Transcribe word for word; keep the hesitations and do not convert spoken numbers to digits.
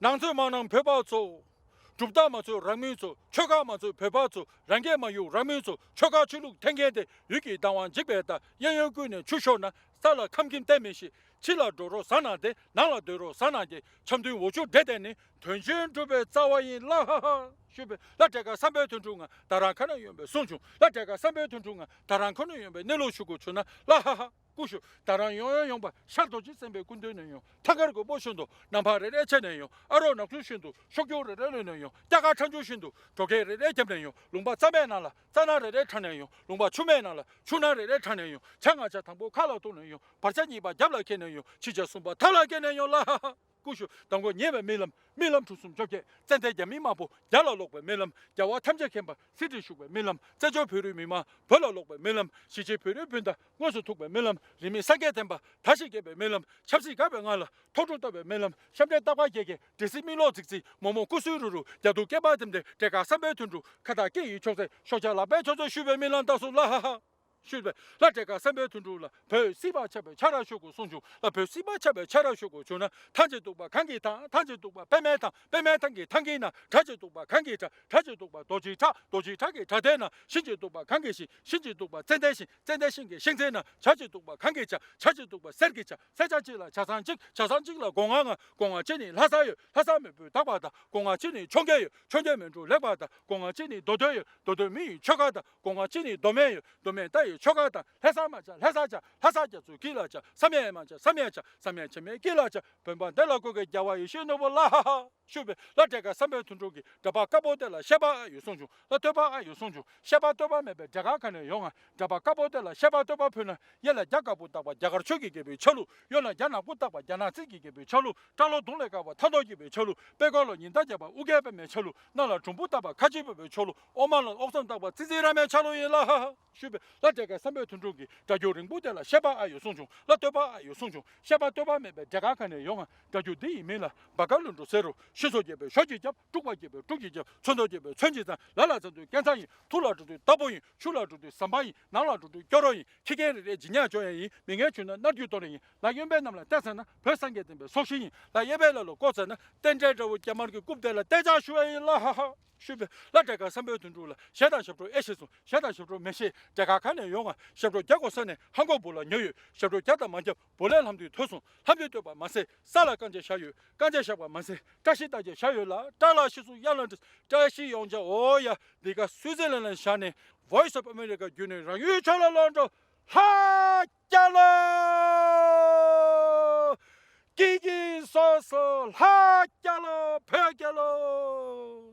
ནང་ཚོད་མ་གནང་བོད་པ་ཚོ། གྲུབ་རྟགས་མ་ཚོད་རང་མོས་ཚོ། ཆོལ་ཁ་མ་ཚོད་བོད་པ་ཚོ། རང་སྐད་མ་གཡུག་རང་མོས་ཚོ། ཆོལ་ཁ་ཆོས་ལུགས་འཐེན་མཁན་དེ། ཡུལ་གྱི་བདག་དབང་འཇིག་པའི་ལྟ། གཡས་གཡོན་ཀུན་ནས་ཆུ་ཤོར་ན། ས་ལ་ཁམ་ཁིམ་བསྟན་མི་ཤེས། ཕྱི་ལ་འགྲོ་རོགས་ཟ་ན་དེ། ནང་ལ་སྡོད་རོགས་ཟ་ན་དེ། འཆམ་མཐུན་འོ་ཆུ་འདྲེ་དེ་ནི། དོན་ཆེན་སྒྲུབ་པའི་རྩ་བ་ཡིན་ལ་ཧ་ཧ། ཞུས་པས་ལ་བྲེ་ཀ་བསམ་པའི་དོན་གྲུབ་ང་། ད་རང་ཁ་ན་ཡོང་པའི་གསུང་བྱུང་། ལ་བྲེ་ཀ་བསམ་པའི་དོན་གྲུབ་ང་། ད་རང་ཁ་ན་ཡོང་པའི་གནས་ལུགས་ཞུ་དགོས་བྱུང་ན་ལ་ཧ་ཧ། སྐུ་ཞུ། ད་རང་ཡོང་ཡོང་ཡོང་པ་ཤར་རྡོ་རྗེ་སེམས་དཔའི་སྐུ་མདུན་ནས་ཡོང་། ཐང་དཀར་གོས་པོ་ཤིན་ཏུ་ནམ་ཕག་རེ་རེ་ཆེ་ནས་ཡོང་། ཨ་རོགས་ནག་ཆུ་ཤིན་ཏུ་ཤོག་ཀྱོག་རེ་རེ་ལོན་ནས་ཡོང་། སྐྱ་ཀ་ཁྲ་འཇུ་ཤིན་ཏུ་གྲོ་སྐད་རེ་རེ་རྒྱབ་ནས་ཡོང་། ལུང་པ་རྩ་མེད་ནང་ལ་རྩ་ནག་རེ་རེ་ཁྲ་ནས་ཡོང་། ལུང་པ་ཆུ་མེད་ནང་ལ་ཆུ་ནག་རེ་རེ་ཁྲ་ནས་ཡོང་། བྱ་ང་བྱ་དང་པོ་ཁ་ལ་གཏུགས་ནས་ཡོང་། བར་བྱ་གཉིས་པ་རྒྱབ་ལ་འཁྱེར་ནས་ཡོང་། ཕྱི་བྱ་གསུམ་པ་མཐའ་ལ་འཁྱེར་ནས་ཡོང་ལ་ཧ་ཧ། སྐུ་ཞུ། དང་པོ་ཉེ་བའི་རྨི་ལམ། རྨི་ལམ་གྲུ་གསུམ་བཅོ་བརྒྱད། ཙན་དན་རྒྱ་མི་དམར་པོ་རྒྱ་ལ་ལོག་པའི་རྨི་ལམ། རྒྱལ་བ་ཐམས་ཅད་མཁྱེན་པ་སྲིད་ཁྲི་བཞུགས་པའི་རྨི་ལམ། བཙན་བྱོལ་བོད་རིགས་མི་མང་བོད་ལ་ལོག་པའི་རྨི་ལམ། གཞིས་བྱེས་བོད་རིགས་སྤུན་ཟླ་དངོས་སུ་ཐུག་པའི་རྨི་ལམ། རིས་མེད་སངས་རྒྱས་བསྟན་པ་དར་ཞིང་རྒྱས་པའི་རྨི་ལམ། ཆབ་སྲིད་དགའ་བའི་ངང་ལ་ཐོག་འཕྲུལ་བཏབ་པའི་རྨི་ལམ། ཤམ་འབྲས་རྟག་པ་རྒྱས་རྒྱས། འདྲེ་སྲིན་མིག་ལོག་འཛིག་འཛིག་མོག་མོག་སྐུ་གསོན་རུ་རུ། རྒྱ་སྡུག་སྐེད་པ་ལྡེམ་ལྡེམ། བྲེ་ཀ་བསམ་པའི་དོན་གྲུབ། ཁ་བཏགས་སྐེ་ཡི་ཕྱོགས་ཚད། ཤོག་བྱ་ལག་པའི་ཕྱོགས་ཚད། ཞུས་པའི་རྨི་ལམ་རྟགས་སུ་ལ་ཧ་ཧ། ཞུས་པས་ལ་བྲེ་ཀ་བསམ་པའི་དོན་གྲུབ་ལ། བོད་སྲིད་པ་ཆགས་པའི་ཆ་ར་ཞུ་དགོས་གསུངས་བྱུང་ལ། བོད་སྲིད་པ་ཆགས་པའི་ཆ་ར་ཞུ་དགོས་བྱུང་ན། ཐང་ཆེན་གདུག་པ་གངས་ཀྱི་ཐང་། ཐང་ཆེན་གདུག་པ་པདྨའི་ཐང་། པདྨའི་ཐང་གི་ཐང་གི་ན། བྲག་ཆེན་གདུག་པ་གངས་ཀྱི་བྲག། བྲག་ཆེན་གདུག་པ་རྡོ་རྗེ་བྲག། རྡོ་རྗེ་བྲག་གི་བྲག་མདའི་ན། ཤིང་ཆེན་གདུག་པ་གངས་ཀྱི་ཤིང་། ཤིང་ཆེན་གདུག་པ་ཙན་དན་ཤིང་། ཙན་དན་ཤིང་གི་ཤིང་ཚལ་ན། བྱ་ཆེན་གདུག་པ་གངས་ཀྱི་བྱ། བྱ་ཆེན་གདུག་པ་གསེར་གྱི་བྱ། གསེར་བྱ་གཅིག་ལ་བྱ་ཚང་གཅིག། བྱ་ཚང་གཅིག་ལ་སྒོ་ང་ལྔ། སྒོ་ང་གཅིག་ནི་ལྷ་ས་ཡོད། ལྷ་ས་མེས་པོས་དག་པ་དང་། སྒོ་ང་གཅིག་ནི་འཕྱོངས་རྒྱས་ཡོད། འཕྱོངས་རྒྱས་མེ་འབྲུག་ལེགས་པ་དང་། སྒོ་ང་གཅིག་ནི་མདོ་སྟོད་ཡོད། མདོ་སྟོད་མི་ཡི་ཆོལ་ཁ་དང་། སྒོ་ང་གཅིག་ནི་མདོ་སྨད་ཡོད། མདོ་སྨད་རྟ་ཡི་ཆོལ་ཁ་དང་། ལྷ་ས་རྨ་བྱ། ལྷ་ས་བྱ། ལྷ་ས་རྒྱ་མཚོའི་དཀྱིལ་ལ་བྱ། བསམ་ཡས་རྨ་བྱ། བསམ་ཡས་བྱ། བསམ་ཡས་བྱེ་མའི་དཀྱིལ་ལ་བྱ། བོད་འབངས་བདེ་ལ་འགོད་མཁན། རྒྱལ་བ་ཡིད་བཞིན་ནོར་བུ་ལ་ཧ་ཧ། ཞུས་པས་ལ་བྲེ་ཀ་བསམ་པའི་དོན་གྲུབ་ཀྱིས། གྲྭ་པ་དཀར་པོ་དེ་ལ་བཤད་པ་ཨ་ཡོད་གསུངས་བྱུང་ལ། སྟོད་པ་ཨ་ཡོད་གསུངས་བྱུང་། བཤད་པ་སྟོད་པ་མེད་པའི་བྲེ་ཀ་ག་ནས་ཡོང་ང་། གྲྭ་པ་དཀར་པོ་དེ་ལ་བཤད་པ་སྟོད་པ་ཕུལ་ན། གཡས་ལ་རྒྱ་དཀར་པོ་བཏགས་པ་རྒྱ་གར་ཆོས་ཀྱི་རྒྱལ་པོའི་ཆ་ལུགས། གཡོན་ལ་རྒྱ་ནག་པོ་བཏགས་པ་རྒྱ་ནག་རྩིས་ཀྱི་རྒྱལ་པོའི་ཆ་ལུགས། སྐྲ་ལོ་གདོང་ལས་དཀར་བ་ཐང་སྟོང་རྒྱལ་པོའི་ཆ་ལུགས། པད་ཀོ་ལ་ཉི་ཟླ་རྒྱས་པ་ཨོ་རྒྱན་པདྨའི་ཆ་ལུགས། སྣ་ལ་གྲུམ་བུ་བཏགས་པ་ཁ་ཆེ་བོད་པའི་ཆ་ལུགས། ཨོ་མ་ལ་ཨོག་ཚོམ་བཏགས་པ་ཙི་ཙི་ར་མའི་ཆ་ལུགས་ཡིན་ལ་ཧ་ཧ། ཞུས་པས་ལ་བྲེ་ཀ་བསམ་པའི་དོན་གྲུབ་ཀྱིས། སྒྲ་སྒྱུར་རིང་པོ་དེ་ལ་བཤད་པ་ཨ་ཡོད་གསུངས་བྱུང་ལ། སྟོད་པ་ཨ་ཡོད་གསུངས་བྱུང་། བཤད་པ་སྟོད་པ་མེད་པའི་བྲེ་ཀ་ག་ནས་ཡོང་ང་། སྒྲ་སྒྱུར་འདི་ཡི་མིང་ལ་བ་ཀ་ལུ་འགྲོ་ཟེར་རོ། ཤིང་སོགས་རྒྱས་པའི་ཤོག་གཅིག་རྒྱབ། དཀྲུག་པ་རྒྱས་པའི་དཀྲུག་གཅིག་རྒྱབ། ཚོན་མདོག་རྒྱས་པའི་ཚོན་གཅིག་བཙེམ། ལ་ལ་ཚ་དུས་སྐམ་ས་ཡིན། ཐུར་ལ་འགྲོ་དུས་རྟ་ཕོ་ཡིན། ཆུ་ལ་འགྲོ་དུས་ཟམ་པ་ཡིན། ནང་ལ་འགྲོ་དུས་སྐྱོ་རོགས་ཡིན། ཁྱི་རྒན་རེ་རེ་ལྗིད་ཉག་ཅོ་ཡ་ཡིན། མི་ངན་བྱུང་ན་མནར་རྒྱུ་དོ་རེ་ཡིན། ལ་གཡོན་པའི་གནམ་ལ་བལྟས་ཚར་ན། བོད་སངས་རྒྱས་བསྟན་པའི་སྲོག་ཤིང་ཡིན། ལ་གཡས་པའི་ལ་ལ་བསྐོར་ཚར་ན། རྟེན་འབྲེལ་དགྲ་བོ་སྐྱ་དམར་གྱི་རྐུབ་དེ་ལ་གཏད་འཇགས་ཞུ་བ་ཡིན་ལ་ཧ་ཧ། ཞུས་པས་ལ་བྲེ་ཀ་བསམ་པའི་དོན་གྲུབ་ལ། གཞས་དང་ཞབས་བྲོ་ཨེ་ཤེས་གསུངས། གཞས་དང་ཞབས་བྲོ་མི་ཤེས། བྲེ་ཀ་ག་ནས་ཡོང་ང་། ཞབས་བྲོ་རྒྱག་དགོས་ས་ནས་ཧང་གོ་བུ་ལ་ཉོས་ཡོད། ཞབས་བྲོ་རྒྱག་དང་མ་རྒྱབ་བུ་ལས་ལྷམ་མདུད་ཐོས་སོང་། ལྷམ་མདུད་ཐོས་པ་མ་ཟད་ས་ལ་རྐང་རྗེས་བཞག་ཡོད། རྐང་རྗེས་བཞག་པ་མ་ཟད་བཀྲ་ཤིས་རྟགས་ཅན་བཞག་ཡོད་ལ། བཀྲ་ལ་ཤིས་སུ་གཡང་ལ་འདྲི། བཀྲ་ཤིས་ཡོང་བྱ་འོ་ཡ། འདི་ག་སུད་སི་ལན་ལ་བཞག་ནས་Voice of America བརྒྱུད་ནས་རང་ཡུལ་ཕྱོགས་ལ་ལོག་འགྲོ། ལྷ་རྒྱལ་ལོ། ཀི་ཀི་སོ་སོ་ལྷ་རྒྱལ་ལོ། བོད་རྒྱལ་ལོ།